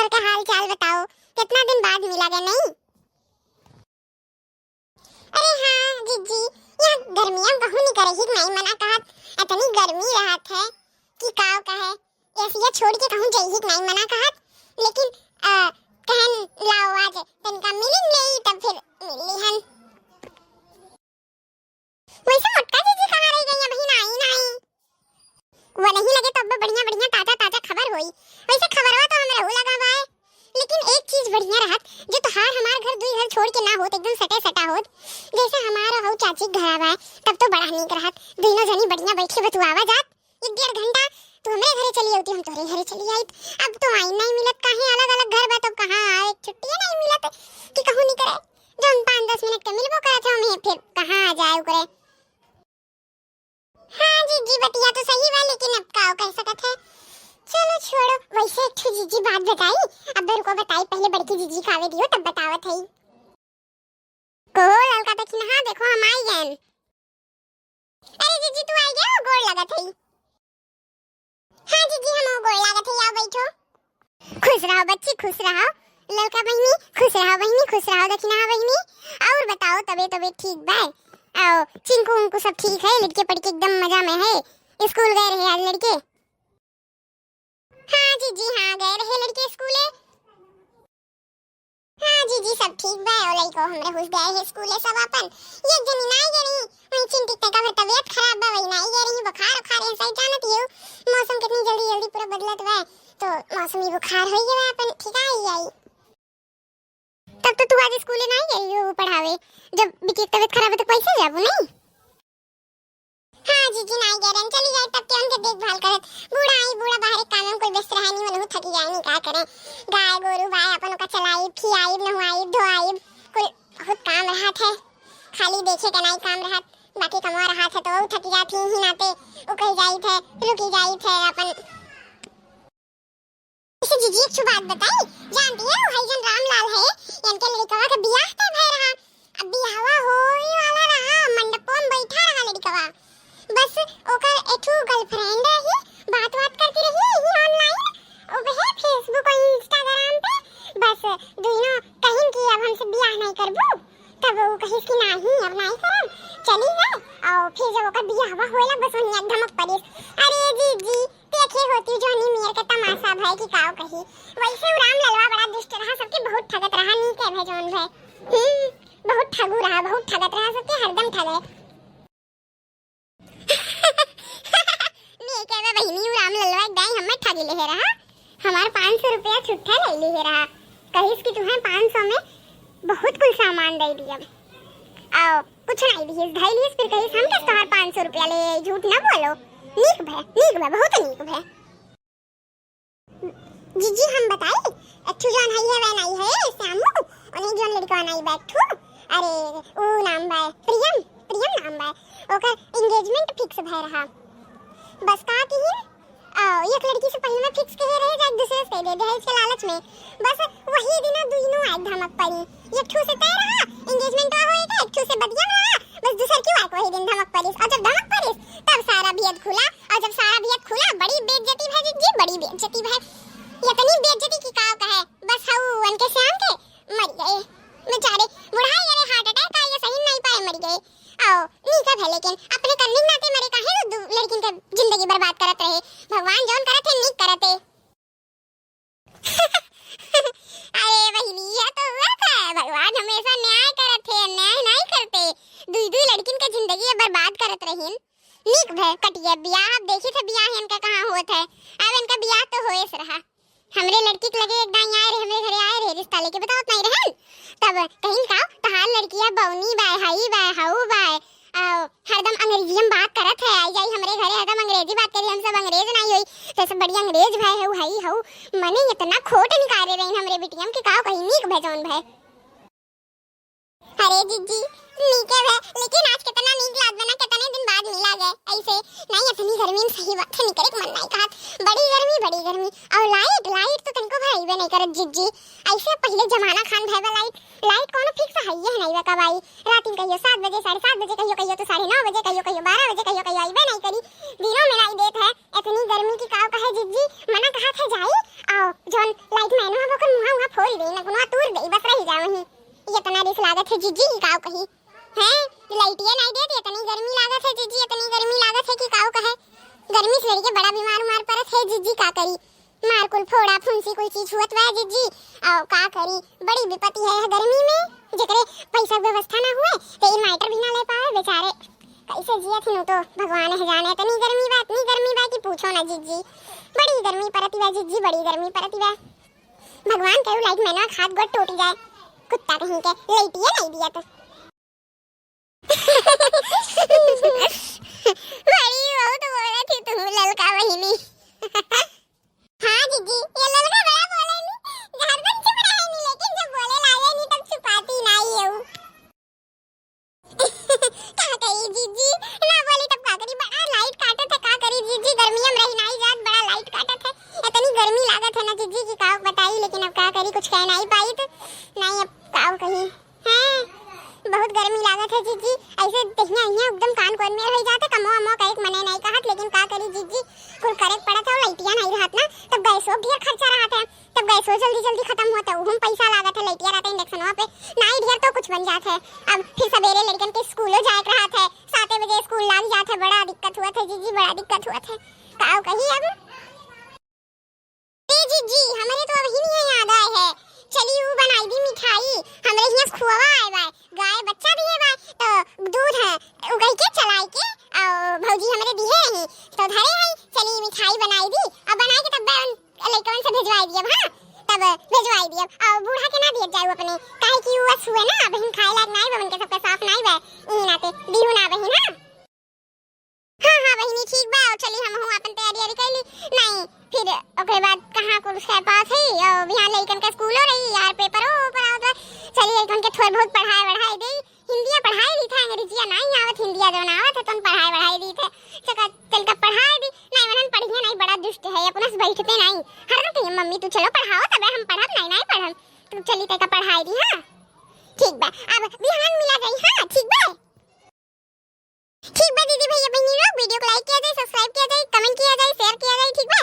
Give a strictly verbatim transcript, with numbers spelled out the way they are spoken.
तो का हाल चाल बताओ, कितना दिन बाद मिला गया नहीं? अरे हाँ जिज्जी, यहाँ गर्मियाँ कहूँ नहीं करे ही नहीं मना कहत, इतनी गर्मी रहत है कि काव कहे, एसिया छोड़ के कहूँ जइही के नाई मना कहत, लेकिन, अ, कहन लाओ आज तनिका मिलिन लेई, तब फिर मिल लिहन। वैसे मोटका जीजी कहाँ रह गई, अबहीं आई नाई? वो नहीं लगे तो अब बढ़िया बढ़िया ताजा ताजा खबर होई। वैसे खबरवा तो हम रहू लगा बाय, लेकिन एक चीज बढ़िया रहत, जो तोहार हमार घर दुई घर छोड़ के ना होत, एकदम सटे सटा होत, जैसे हमार हऊ चाची के घर आवा है, तब तो बड़ा नीक रहत, दोनों जनी बढ़िया बैठे बतुआवा जात। एक डेढ़ घंटा तू हमरे घरे चली आउती, हम तोहरे घरे चली आइत। अब तो आई नहीं मिलत, काहे अलग-अलग घर बा, तो कहाँ आए, छुट्टिए नहीं मिलत कि कहूँ निकरे। जौन पाँच दस मिनट के मिलबो करत है, हमें फिर कहाँ आ जाए ओकरे। हाँ जीजी, बतिया तो सही बा, लेकिन अब का कह सकत है। चलो छोड़ो, वैसे एक ठो जीजी बात बताई, अब रुको बताई, पहले बड़की जीजी का आवे दियो, तब बतावत है। को ललका दखिनहा, देखो हम आई गएन। अरे जीजी, तू आई गए हो, गोड़ लगत है। हाँ जीजी, हम गोड़ लागत है, आओ बैठो। खुश रहो बच्ची, खुश रहो। ललका बहिनी, खुश रहो बहिनी, खुश रहो दखिनहा बहिनी। और बताओ, तबे तबे ठीक बा? आओ, चिंकू उंकू सब ठीक है, लड़के पढ़ के एकदम मजा में है। स्कूल गए रहे आज लड़के? हाँ जीजी, हाँ, गए रहे लड़के स्कूले। हाँ जीजी, सब ठीक बा, ओ लइको हमरे हुस गए है स्कूले सब आपन। एक जनी नाई गए रही, वही चिंटी के का तबियत खराब बा, वही नाई गए रही, बुखार उखार है, सही जानत ही हो, मौसम कितनी जल्दी जल्दी पूरा बदलत बा, तो मौसमी बुखार हो गया अपन, ठीक आई आई। तब तो तू आज स्कूले नाई गई हो पढ़ावे, जब बिटिया के तबियत खराब है तो कैसे जाबू नहीं? हाँ जीजी, नाई गए रहन, चली जाए तब के उनके देखभाल करत। बूढ़ा आई, बूढ़ा बाहर एक काम में कोई व्यस्त रहा नहीं, वनहु थकी जाए नहीं, का करें, गाय गोरू बाय अपन ओका चलाई, खियाई, नहवाई, धोआई, कुल बहुत काम रहत है, खाली देखे का नाई काम रहत, बाकी कमवा रहत है तो वो थकी जात ही, ही नाते वो कही जाइत है, रुकी जाइत है अपन। अच्छा जीजी, एक ठो बात बताई, जानती है, वो हई जन रामलाल है, इनके लड़कवा के बियाह तय भय रहा। अब बियाहवा होए वाला रहा, मंडपवा में बैठा रहा लड़कवा। बस ओकर एक ठो गर्लफ्रेंड रही, बात बात करती रही यही ऑनलाइन, ओहे Facebook और Instagram पे। बस दोनों कहिन कि अब हमसे बियाह नहीं करबू, तब वो कहिस कि नहीं, अब नहीं करब, चली गए। और फिर जब ओकर बियाहवा होए लग, बस वहीं एक धमक पड़िस। अरे जीजी, देखे होती जोनी मियर के तमाशा भय कि काव कही। वैसे उ राम ललवा बड़ा दुष्ट रहा, सबके बहुत ठगत रहा, नीके भय जौन भय। हम्म, बहुत ठगू रहा, बहुत ठगत रहा, सबके हरदम ठगे। नीके भय बहिनी, उ राम ललवा एक दाई हमें ठगी ले रहा, हमार पाँच सौ रुपया छुट्टा ले ले रहा, कहिस कि तुम्हें पाँच सौ में बहुत कुल सामान दे दिया। आओ, कुछ नहीं दिहिस, धई लिहिस, फिर कहिस, "हम कस तोहार पाँच सौ रुपया ले आई, झूठ ना बोलो।" नीक भय, नीक भय, बहुत नीक भय। जीजी, हम बताई, एक ठो जौन हई है, वह नहीं है, श्यामू, उन्हें जौन लड़का नहीं बैठू, अरे, ऊ नाम बा, प्रियम, प्रियम नाम बा, ओकर engagement fix भय रहा। बस का किहिन, आ, एक लड़की से पहिले में fix कहे रहे, जाके दूसरे से दे दे, इसके लालच में। बस वही दिन दुइनो आए धमक पड़ी। एक ठू से तय रहा, engagement हुआ होए के, एक ठू से बदिया में रहा, बस दूसर की आए वही दिन धमक पड़ी। और जब धमक पड़ी, तब सारा भेद खुला, और जब सारा भेद खुला, बड़ी बेइज्जती भय जीजी, बड़ी बेइज्जती भय। इतनी बेइज्जती की का कहे, बस हऊ उनके श्याम के मर गए बेचारे, बुढ़ाई गए, heart attack आ गया, सही नहीं पाए, मर गए। आओ, नीक है, लेकिन अपने करनी के नाते मरे, काहे दू लड़किन के जिंदगी बर्बाद करत रहे? भगवान जौन करत है, नीक करत है। अरे बहिनी, यह तो हुआ था, भगवान हमेशा न्याय करत है, अन्याय नहीं करते। दुई दुई लड़किन के जिंदगी बर्बाद करत रहिन। नीक भय कटिया बियाह, अब देखी थे बियाह इनका कहाँ होत है। अब इनका बियाह तो होए से रहा। हमरे लड़की के लगे एक दाई आए रहे, हमरे घरे आए रहे, रिश्ता लेके बतावत नहीं रहन। तब कहिन का, "तहार लड़किया बौनी बाय, हई बाय, हऊ बाय, आ, हरदम अंग्रेजी में बात करत है, आई जाई हमरे घरे हरदम अंग्रेजी बात करी, हम सब अंग्रेज नहीं होई, तो सब बड़ी अंग्रेज भय है, हई हऊ।" मने इतना खोट निकाले रही हमरे बिटिया के, का कही, नीक भय जौन भय। अरे जीजी, नीके भय, लेकिन आज कितना नीक लाग बना, कितने दिन बाद मिला गए। ऐसे नहीं, इतनी गर्मी में सही बात है, निकले के मन नहीं कहत। बड़ी गर्मी, बड़ी गर्मी। और लाइट, लाइट तो तनको भय अइबे नहीं करत जीजी। ऐसे पहले जमाना खान भय बा लाइट, लाइट कोनो fix है ये नहीं बा कब आई। रात में कहियो सात बजे, साढ़े सात बजे, कहियो कहियो तो साढ़े नौ बजे, कहियो कहियो बारह बजे, कहियो कहियो अइबे नहीं करी। दिनों में नहीं देत है, इतनी गर्मी की काव कहे जीजी, मना कहा थे जाई, आओ जौन लाइट मैन है वो थे जीजी, काव कही? हैं? लाइटिया नाई देत, इतनी गर्मी लागत है जीजी, इतनी गर्मी लागत है कि काव कहे। गर्मी से लड़के बड़ा बीमार उमार परत है जीजी, का करी? मार कुल फोड़ा फुंसी कुल चीज हुअत बा जीजी। और का करी, बड़ी विपत्ति है यह गर्मी में। जेकरे पैसा के व्यवस्था ना हुए, तो inverter भी ना ले पावे बेचारे। कैसे जियत हिन उ तो भगवान है जाने। इतनी गर्मी बा, इतनी गर्मी बा कि पूछो ना जीजी। बड़ी गर्मी परती बा जीजी, बड़ी गर्मी परती बा। भगवान करू लाइट मैनवा खात गोड़ टूट जाए। कुत्ता कहीं के, लाइटिया नाई दिया तो। बड़ी बहुत बोलत ही तू ललका बहिनी। हाँ जीजी, ये ललका बड़ा बोलेनी, हरदम चुप रहेनी, लेकिन जब बोले लागेनी तब छुपाती नाई है उ। का करी जीजी, ना बोली तब का करी, बड़ा लाइट काटत है, का करी जीजी, गर्मिया में रही नाई जात, बड़ा लाइट काटत है। इतनी गर्मी लागत है ना जीजी कि का बताई, लेकिन अब का करी, कुछ कह नाई पाई तो नाई, अब का कही। हैं, बहुत गर्मी लागत है जीजी, ऐसे दहिया इहाँ एकदम कान कोन में रह जाते, कमो अमो कहे के मने नहीं कहत, लेकिन का करी जीजी, कुल करे के पड़त है, लाइटिया नहीं रहत ना, तब गैसो ढेर खर्चा रहत है, तब गैसो जल्दी जल्दी खत्म होत है, उहम पैसा लागत है, लाइटिया रहते इंडक्शनवा पे, नाई ढेर तो कुछ बन जात है। अब फिर सवेरे लड़कन के स्कूलो जाए के रहत है, साते बजे स्कूल लाग जात है, बड़ा दिक्कत हुआ था जीजी, बड़ा दिक्कत हुआ था, का कही अब। ए जीजी, हमरे तो अबही नहीं याद आए है। चली ऊ बनाई दी मिठाई, हमरे हियां से खुआवा आए बा, गाय बच्चा दिए बा, तो दूध है उगई के चलाई के, और भौजी हमरे दिए रही, तो धरे है, चली मिठाई बनाई दी, अब बनाई के तब लइकवन से भेजवाई दियब, हाँ, तब भेजवाई दियब, और बूढ़ा के ना दिए जाऊ अपने, काहे कि ऊ अस हुए ना, अबहिन खाए लायक नाई बा, उनके सबके साफ नाई बा, इही नाते दीहू ना अबहिन, हाँ। हाँ, हाँ, बहिनी, ठीक बा, और चली हमहू आपन तैयारी वारी कइली। नहीं, फिर ओकरे बाद कहाँ कुल से पास है, और बिहान लइकन के स्कूलो रही यार, पेपरो ऊपर आवत बा। चली लइकन के थोड़ बहुत पढ़ाई वढ़ाई देई, हिंदिया पढ़ाई दी था, अंग्रेजिया नहीं आवत, हिंदिया जौन आवत है, तौन पढ़ाई वढ़ाई दी थे। चका, चल का पढ़ाई दी, नहीं, मनन पढ़िया नहीं, बड़ा दुष्ट है, अपना से बैठते नहीं। हरदम कहिए, "मम्मी, तू चलो पढ़ाओ, तबे हम पढ़ब, नहीं, नहीं पढ़ब।" तो चली तय का पढ़ाई दी, हाँ? ठीक बा, अब बिहान मिला जाई, हाँ, ठीक बा? ठीक बा दीदी भैया बहिनी लोग, video को like किया जाए, subscribe किया जाए, comment किया जाए, share किया जाए, ठीक बा?